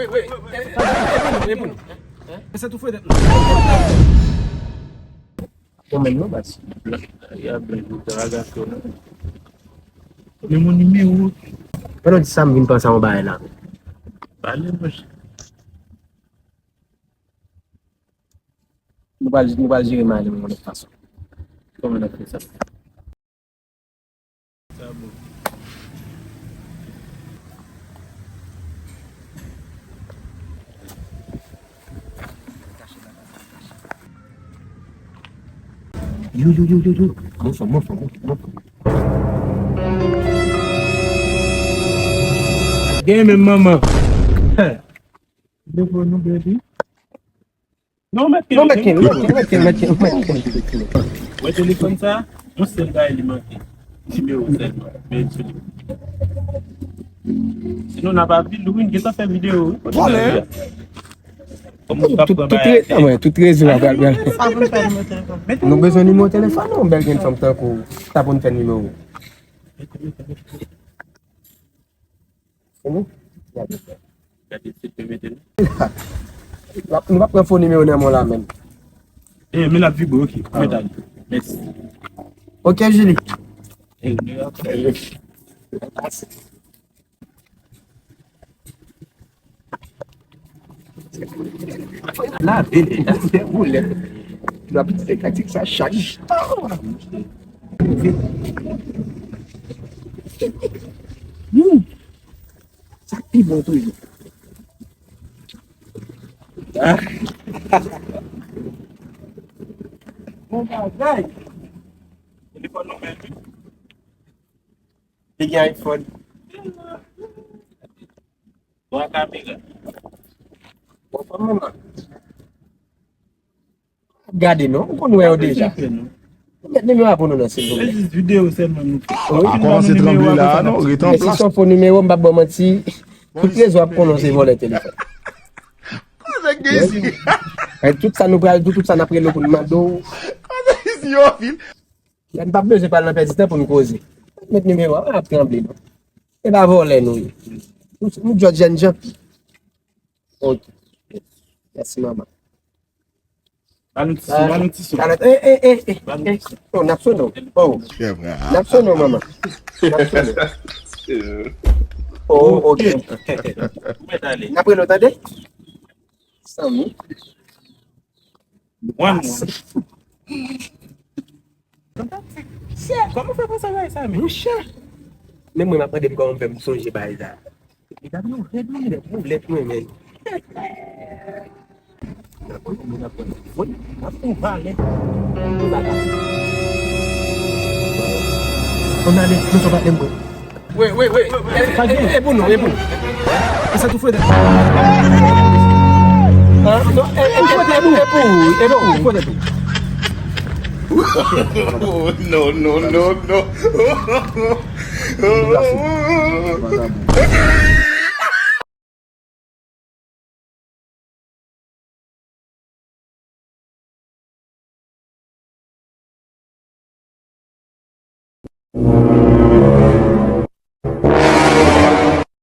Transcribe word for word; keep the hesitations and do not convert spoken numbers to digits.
Wi, wi, e, e, e pou nou, e pou nou. E se tou fwe tèt nou. Bon, menm non, baz. Ya byen, yo te ragasyon, non. Men mon nimewo. Pandan w di sa, m vin panse a yon bagay la. Pale, monchè. Nou pral, nou pral jere malè mwen yon lòt fason. Kòman n ap fè sa? Sa bon. Yo, yo, yo, yo, yo. Mwen fò, mwen fò, mwen fò, mwen fò. Gen menm manman. Depo nou, baby. Non, mèt ken, non, mèt ken, mèt ken, mèt ken, mèt ken. Wè telefòn sa, yon sèl bagay li manke. Nimewo sèlman. Men sou li. Sinon, n ap ap vin, wi, n gentan fè videyo, wi. Kote n ap ye a? Kòm nou t ap pran bagay a. Tout, tout re-, ah, ouais, tout rezo a pral, pral. Sa pou n fè nimewo telefòn. Nou bezwen nimewo telefòn, non, bèl gen fanm tankou w. Sa pou n fè nimewo. Fini? Gade si l pe mete l. Nou p ap pran fo nimewo nan men w la menm. Eh, men l ap vibre, ok. Mèt ale. Mèsi. Ok, Julie. Eh, men ap lave li, lave woulèt. N ap di se katik sa chak jou. Hmm. Sa pi bon toujou. Ah. Bon bagay. Telefòn nou menm, wi. Li gen iPhone. Bon kamera. Bon, fanm manman. Gade non, ou konn wè yo deja. Ou mèt nimewo a pou nou nan, silvouplè. Se jis videyo sèlman nou fè. Wi. A kòmanse tranble la, non, rete an plas. Mesye, se yon fo nimewo, m p ap ba w manti. Tout rezo ap konnen w se vòlè telefòn. Koze gen isi? Tout sa nou pral, tout, tout sa n ap rele w pou n mande w. Koze isi yo anpil. N p ap bezwen pale nan pèdi tan pou n koze. Mèt nimewo a, ap tranble non. E pa vòlè nou ye. Nou, nou djòt jènjan. Ok. Mèsi, manman. Ba nou ti son, ba nou ti son. Ba nou, eh, eh, eh, eh, eh. Ba nou ti son. Oh, n ap sonnen w. Oh. N ap sonnen w, manman. N ap sonnen w. Oh, ok. Ou mèt ale. N ap rele w, tande? Sanmi. One, one. Chè, kòman w fè konn sa bagay sa, men? Monchè. Menm mwen, m ap mande m kòman m fè m sonje bagay sa. Medam yo rèd, wi, rèd, wi, lèt mwen, men. Wi, m ap pran valè. Ann ale, nou sou patnè m, bro. Wi, wi, wi. E, e, e, e pou nou, e pou nou. E sa tou fwe tèt. Ah, non, e, e, e, e pou, e pou, e pou. Oh, no, no, no, no.